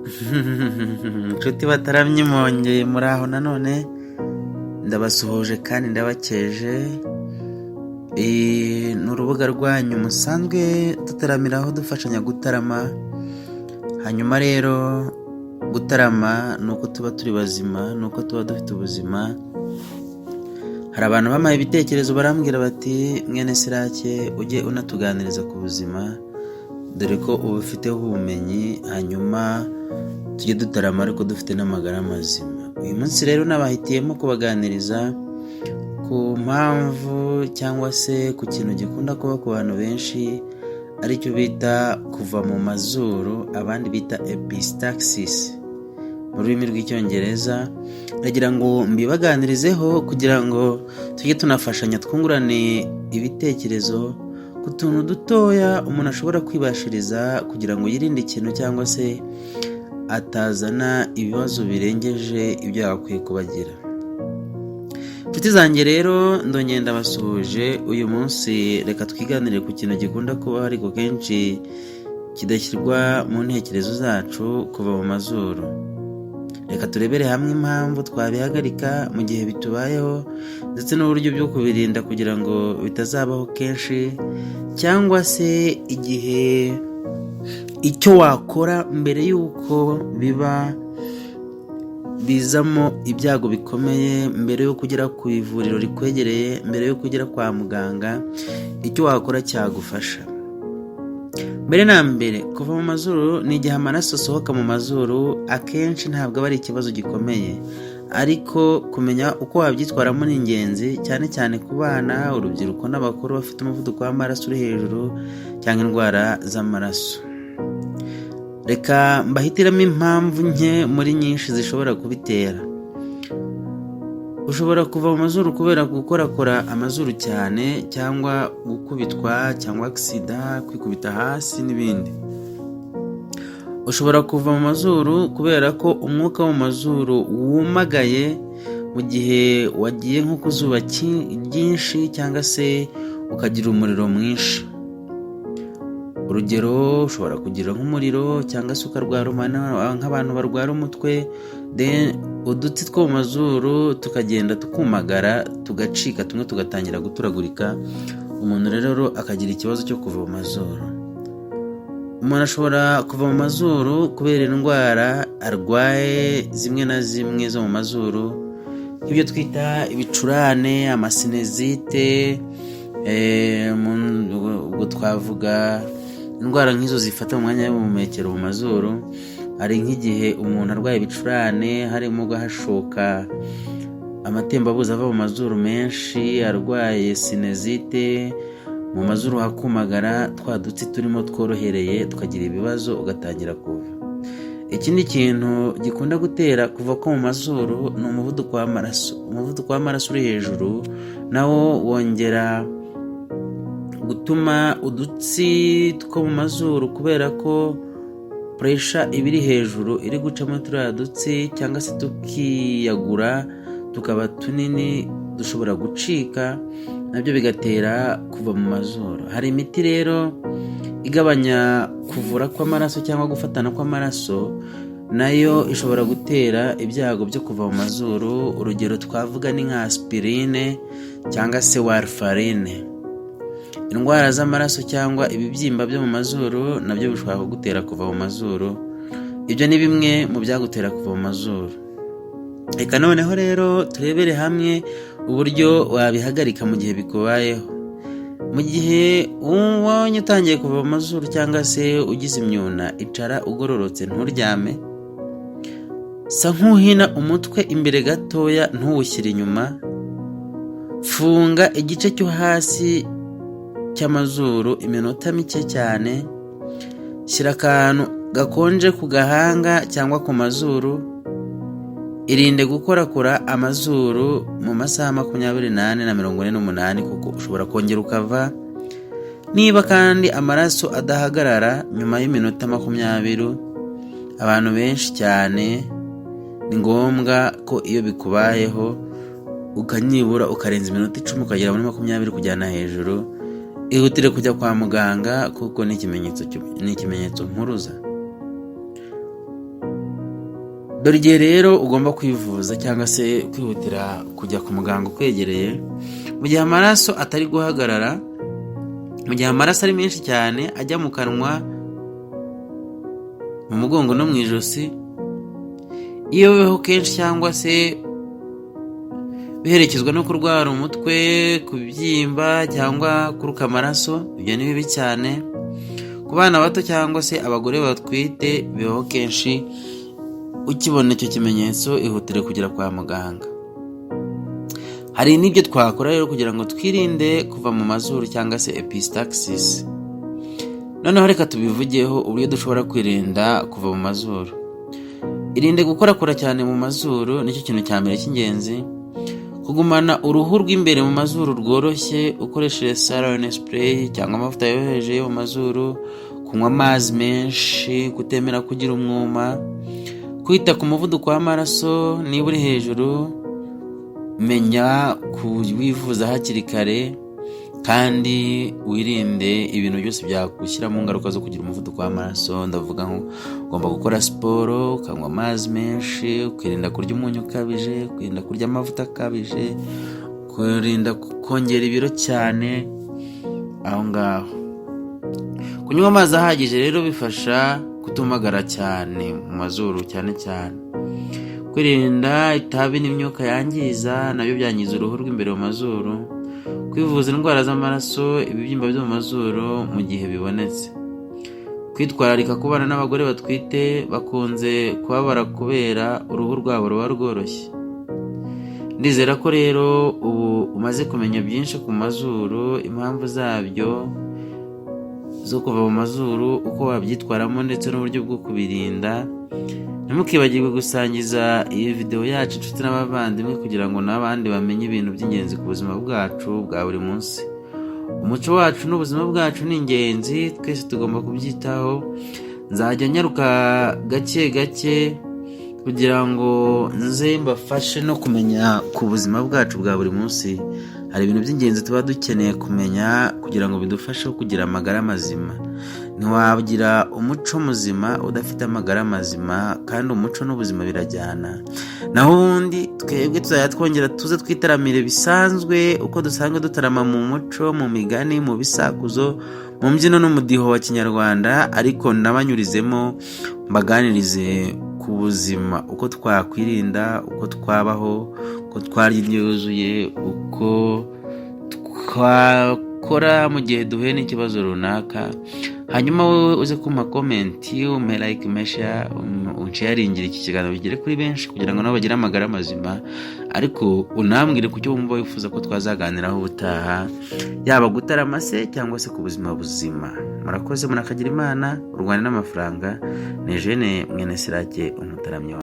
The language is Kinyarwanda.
Inshuti bataramye mwongeye muri aho nanone, ndabasuhuje kandi ndabakeje. Ni urubuga rwanyu musanzwe dutaramiraho, dufashanya gutarama. Hanyuma rero gutarama ni uko tuba turi bazima, ni uko tuba dufite ubuzima. Hari abantu bampaye ibitekerezo, barambwira bati: "Mwene Sirake, ujye unatuganiriza ku buzima, dore ko uba ufiteho ubumenyi, hanyuma tujye dutarama ariko dufite n'amagara mazima." Uyu munsi rero nabahitiyemo kubaganiriza ku mpamvu cyangwa se ku kintu gikunda kuba ku bantu benshi, aricyo bita kuva mu mazuru, abandi bita epistaxis mu rurimi rw'Icyongereza. Ndagira ngo mbibaganirizeho kugira ngo tujye tunafashanya, twungurane ibitekerezo ku tuntu dutoya umuntu ashobora kwibashiriza kugira ngo yirinde ikintu cyangwa se atazana ibibazo birengeje ibyo yagakwiye kubagira. Inshuti zanjye rero, ndongera ndabasuhuje. Uyu munsi reka twiganire ku kintu gikunda kubaho ariko kenshi kidashyirwa mu ntekerezo zacu: kuva mu mazuru. Reka turebere hamwe impamvu twabihagarika mu gihe bitubayeho, ndetse n'uburyo bwo kubirinda kugira ngo bitazabaho kenshi, cyangwa se igihe icyo wakora mbere y'uko biba bizamo ibyago bikomeye, mbere yo kugera ku ivuriro rikwegereye, mbere yo kugera kwa muganga, icyo wakora cyagufasha. Mbere na mbere, kuva mu mazuru ni igihe amaraso asohoka mu mazuru. Akenshi ntabwo aba ari ikibazo gikomeye, ariko kumenya uko wabyitwaramo ni ingenzi, cyane cyane ku bana, urubyiruko n'abakuru bafite umuvuduko w'amaraso uri hejuru cyangwa indwara z'amaraso. Reka mbahitiremo impamvu nke muri nyinshi zishobora kubitera. Ushobora kuva mu mazuru kubera gukorakora amazuru cyane, cyangwa gukubitwa, cyangwa accident, kwikubita hasi n'ibindi. Ushobora kuva mu mazuru kubera ko umwuka wo mu mazuru wumagaye mu gihe wagiye nko ku zuba ryinshi, cyangwa se ukagira umuriro mwinshi. Urugero, ushobora kugira nk'umuriro cyangwa se ukarwara nk'abantu barwara umutwe, udutsi two mu mazuru tukagenda tukumagara, tugacika, tumwe tugatangira guturagurika, umuntu rero akagira ikibazo cyo kuva mu mazuru. Umuntu ashobora kuva mu mazuru kubera indwara arwaye zimwe na zimwe zo mu mazuru, nk'ibyo twita ibicurane, amasinusite. Ubwo twavuga indwara nk'izo zifata mu mwanya w'ubuhumekero mu mazuru. Hari nk'igihe umuntu arwaye ibicurane, harimo guhashoka amatembabuzi ava mu mazuru menshi, arwaye sinusite, mu mazuru hakumagara, twa dutsi turimo tworohereye tukagira ibibazo, ugatangira kuva. Ikindi kintu gikunda gutera kuva ko mu mazuru ni umuvuduko w'amaraso. Umuvuduko w'amaraso uri hejuru nawo wongera gutuma udutsi two mu mazuru, kubera ko pressure iba iri hejuru iri gucamo turiya dutsi, cyangwa se tukiyagura tukaba tunini, dushobora gucika, nabyo bigatera kuva mu mazuru. Hari imiti rero igabanya kuvura kw'amaraso cyangwa gufatana kw'amaraso, nayo ishobora gutera ibyago byo kuva mu mazuru. Urugero twavuga ni nka aspirine cyangwa se warfarine. Indwara z'amaraso cyangwa ibibyimba byo mu mazuru nabyo bishobora kugutera kuva mu mazuru. Ibyo ni bimwe mu byagutera kuva mu mazuru. Reka noneho rero turebere hamwe uburyo wabihagarika mu gihe bikubayeho. Mu gihe ubonye utangiye kuva mu mazuru cyangwa se ugize imyuna, icara ugororotse, nturyame. Sa nk'uhina umutwe imbere gatoya, ntuwushyire inyuma. Funga igice cyo hasi cy'amazuru iminota mike cyane. Shyira akantu gakonje ku gahanga cyangwa ku mazuru. Irinde gukorakora amazuru mu masaha 24 na 48, kuko ushobora kongera ukava. Niba kandi amaraso adahagarara nyuma y'iminota 20, abantu benshi cyane, ni ngombwa ko iyo bikubayeho ukanyibura ukarenza iminota 10, ukagera muri 20 kujyana hejuru, ihutire kujya kwa muganga, kuko ni ikimenyetso mpuruza. Dore igihe rero ugomba kwivuza cyangwa se kwihutira kujya ku muganga ukwegereye: mu gihe amaraso atari guhagarara, mu gihe amaraso ari menshi cyane ajya mu kanwa, mu mugongo no mu ijosi, iyo bibaho kenshi cyangwa se biherekezwa no kurwara umutwe, kubyimba cyangwa kuruka amaraso, ibyo ni bibi cyane. Ku bana bato cyangwa se abagore batwite bibaho kenshi. Ukibona icyo kimenyetso, ihutire kugera kwa muganga. Hari n'ibyo twakora rero kugira ngo twirinde kuva mu mazuru cyangwa se epistaxis. Noneho reka tubivugeho, uburyo dushobora kwirinda kuva mu mazuru. Irinde gukorakora cyane mu mazuru, nicyo kintu cya mbere cy'ingenzi. Kugumana uruhu rw'imbere mu mazuru rworoshye ukoresheje saline spray cyangwa amavuta yoroheje yo mu mazuru. Kunywa amazi menshi, kutemera kugira umwuma. Kwita ku muvuduko w'amaraso, niba uri hejuru menya kuwivuza hakiri kare, kandi wirinde ibintu byose byagushyira mu ngaruka zo kugira umuvuduko w'amaraso. Ndavuga nko ugomba gukora siporo, ukanywa amazi menshi, ukirinda kurya umunyu ukabije, ukirinda kurya amavuta akabije, ukirinda kongera ibiro cyane aho ngaho. Kunywa amazi ahagije rero bifasha kutumagara cyane mu mazuru cyane cyane. Kwirinda itabi n'imyuka yangiza, nabyo byangiza uruhu rw'imbere mu mazuru. Kwivuza indwara z'amaraso, ibibyimba byo mu mazuru mu gihe bibonetse. Kwitwararika ku bana n'abagore batwite, bakunze kubabara kubera uruhu rwabo ruba rworoshye. Ndizera ko rero ubu umaze kumenya byinshi ku mazuru, impamvu zabyo zo kuva mu mazuru, uko wabyitwaramo ndetse n'uburyo bwo kubirinda. Ntimukibagirwe gusangiza iyi videwo yacu inshuti n'abavandimwe, kugira ngo n'abandi bamenye ibintu by'ingenzi ku buzima bwacu bwa buri munsi. Umuco wacu n'ubuzima bwacu ni ingenzi, twese tugomba kubyitaho. Nzajya nyaruka gake gake kugira ngo nze mbafashe no kumenya ku buzima bwacu bwa buri munsi. Hari ibintu by'ingenzi tuba dukeneye kumenya kugira ngo bidufashe kugira amagara mazima. Ntiwagira umuco muzima udafite amagara mazima, kandi umuco n'ubuzima birajyana. Naho ubundi twebwe tuzajya twongera tuze twitaramire bisanzwe uko dusanzwe dutarama, mu muco, mu migani, mu bisakuzo, mu mbyino n'umudiho wa kinyarwanda, ariko nabanyurizemo mbaganirize ku buzima, uko twakwirinda, uko twabaho, uko twarya indyo yuzuye, uko twakora mu gihe duhuye n'ikibazo runaka. Hanyuma wowe uze kumpa comment, umpe like, umpe share, unsharingire iki kiganiro bigere kuri benshi kugira ngo nabo bagire amagara mazima. Ariko unambwire ku cyo wumva wifuza ko twazaganiraho ubutaha, yaba gutarama se cyangwa se ku buzima buzima. Murakoze, murakagira Imana. U Rwanda n'amafaranga ni Jene mwene Sirake, umutaramyi.